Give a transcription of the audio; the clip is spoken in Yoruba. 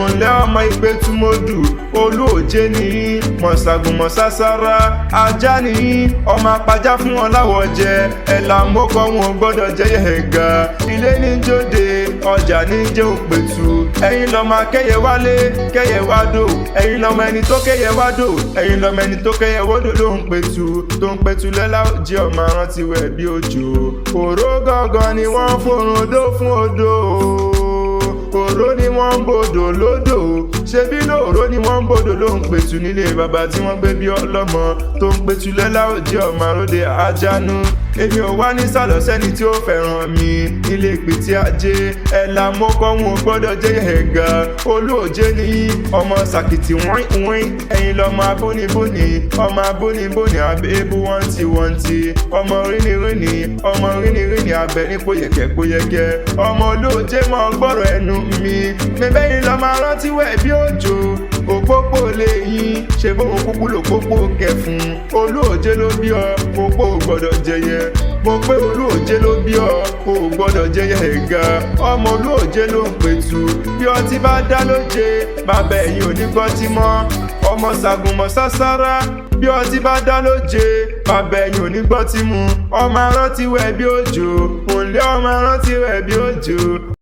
Ǹlẹ́ ọmọ Ìpẹ́tùmọ́dù, Olú Òjé nìyí, mọ̀ṣàgùn mọ̀ṣáṣárá, ajá nìyí, ọmọ apajá fún wọn láwọ̀ jẹ, ẹ̀là mọ́kọ́ wọn gbọ́dọ̀ jẹ́ ẹ̀gà. Ilé ní jóde, ọjà ní jẹ́ Òpètù. Ẹ̀yin lọ́mọ akẹ́yẹ wálé, kẹ́yẹ wá dò. Ẹ̀yin lọ́mọ ẹni tó kẹ́yẹ wá dò. Ẹ̀yin lọ́mọ ẹni tó kẹ́yẹ wódò ló ń pẹ̀tù. Tó ń pẹ̀tù lẹ́la jẹ́ ọmọ arántí wẹ̀ bí òjò. Òró gangan ni wọ́n fòrùn odó fún odò, òró ni wọ́n ń bodò lódò, ṣebí lóòró ni wọ́n ń bodò ló ń pẹ̀tù nílé bàbá tí wọ́n gbé bí ọlọ́mọ tó ń pẹ̀tù lẹ́la òjì ọmọ àròdé àjánú. Èmi ò wá ní sàlọ̀ sẹ́ni tí ó fẹ́ràn mi ilé ìpìtì ajé ẹ̀là mọ́kọ́ wọn ò gbọ́dọ̀ jẹ́ ẹ̀gà. Olú Òjé ní ọmọ sàkìtì wín wín. Ẹ̀yin lọ́mọ abónibóni, ọmọ abónibóni abébú wọ́ntì wọ́ntì, ọmọ rínirínì, ọmọ rínirínì abẹ ní kóyẹ̀kẹ́ kóyẹ̀kẹ́. Ọmọ Olú Òjé mọ́ gbọ́rọ̀ ẹnu mi mẹ́bẹ́yìn lọ́mọ arántí wẹ̀ bí òjò. Òpópó lè yín ṣe bóun kúkú lòpópó kẹfun. Olú Òjé ló bí ọ, òpó ò gbọ́dọ̀ jẹyẹ. Mo pé Olú Òjé ló bí ọ, ò gbọ́dọ̀ jẹyẹ ẹ̀gà. Ọmọ Olú Òjé ló ń pẹ̀tù, bí ọtí bá dá lóje, bàbá ẹ̀yìn ò ní gbọ́ tí mọ́. Ọmọ ṣàgùnmọ̀ sására, bí ọtí bá dá lóje, bàbá ẹ̀yìn ò ní gbọ́ tí mu. Ọmọ arántí wẹ̀ bí òjò, òǹlẹ́ ọmọ arántí wẹ̀ bí òjò.